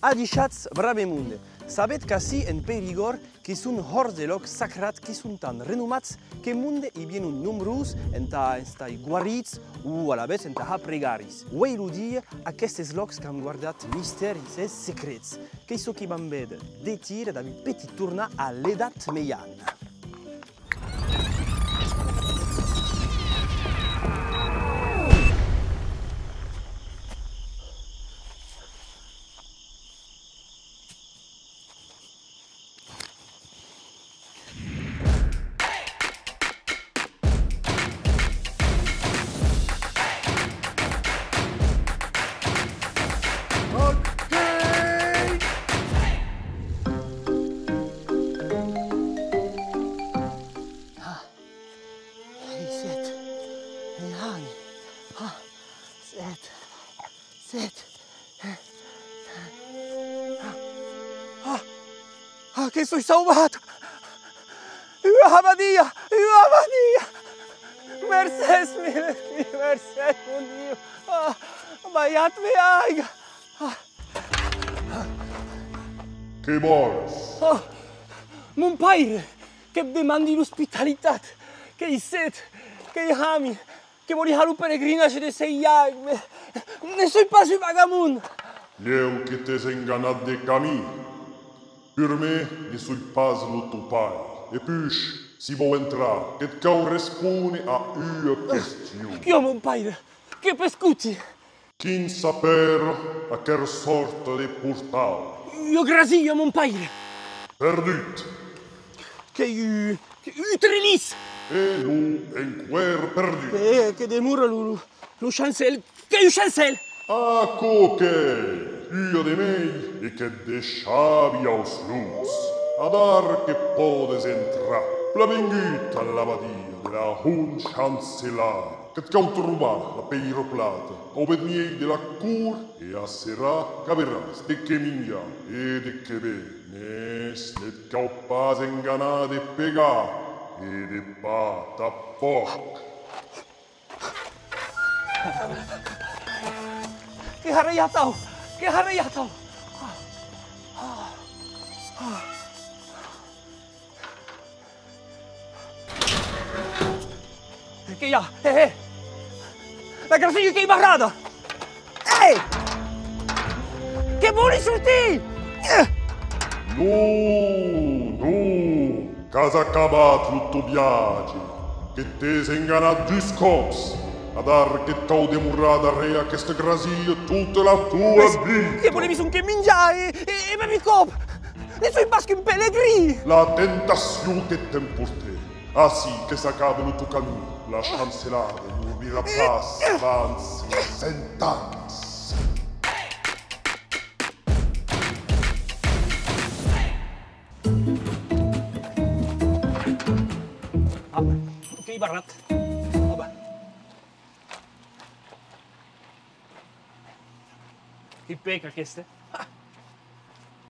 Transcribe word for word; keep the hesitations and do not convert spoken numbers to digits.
Adishatz, brave monde! Sabetz qu'ací en Perigòrd que son hòrts de lòcs sacrats que son tan renomats que monde i vienon nombrós entà estar guarits o alavetz entà har pregàrias. Uei lo dia, aquestes lòcs qu'an guardat mistèris e secrets. Qu'ei çò que vam véder de tira dab un petit tornar a l'Edat Mejana. Ah, e sèt, e hami, ah, sèt, sèt. Ah, ah, que soi sauvat! Ua abadia! Ua abadia! Mercés, mercés, mon Diu! Ah, balhatz-me aiga! Ah. Que vòls? Ah, mon paire, que't demandi l'ospitalitat, qu'èi set, qu'èi hami, que vòli har lo pelegrinatge de Sent Jacme. Ne soi pas un vagabond! Ieu que t'ès enganat de camin. Purmèr, ne soi pas lo ton pair. E puish, si vòu entrar, que't cau respóner a ua question. Quiò, mon paire, que p'escoti! Quin s'apèra aquera sòrta de portal? Ua grasilha, mon paire! Perdut! Qu'ei un, qu'ei un trilís! E non enqüèra perdut! E que demora lo, lo, lo chancèl! Qu'ei un chancèl! Aquò qu'ei! Ua de mei e que't deishavi aus lots! Adara que pòdes entrar! Plan vengut a l'abadia de la Hont Chancelada! Que't cau trobar la pèira plata au bèth miei de la cort e acerà qu'averàs de qué minjar e de qué béner, mès ne't cau pas enganar de pegar e de pan tanpòc. Que harèi atau? Que harèi atau? Qué i a? Eh, eh! La grasilha qu'ei barrada! Eh! Que vòli sortir! Eh! Non, non! Qu'as acabat lo ton viatge! Que t'ès enganat dus còps! Adara que't cau demorar darrèr aquesta grasilha tota la tua vita! Que vòli sonque minjar e, e, e bèver un còp! Ne soi pas qu'un pelegrin! La tentacion que t'emportèt! Ací que s'acabe lo ton camin, la Chancelada non virà pas abans cent ans. Ah, qu'ei barrat. Ah, bah. Que pèca, aqueste.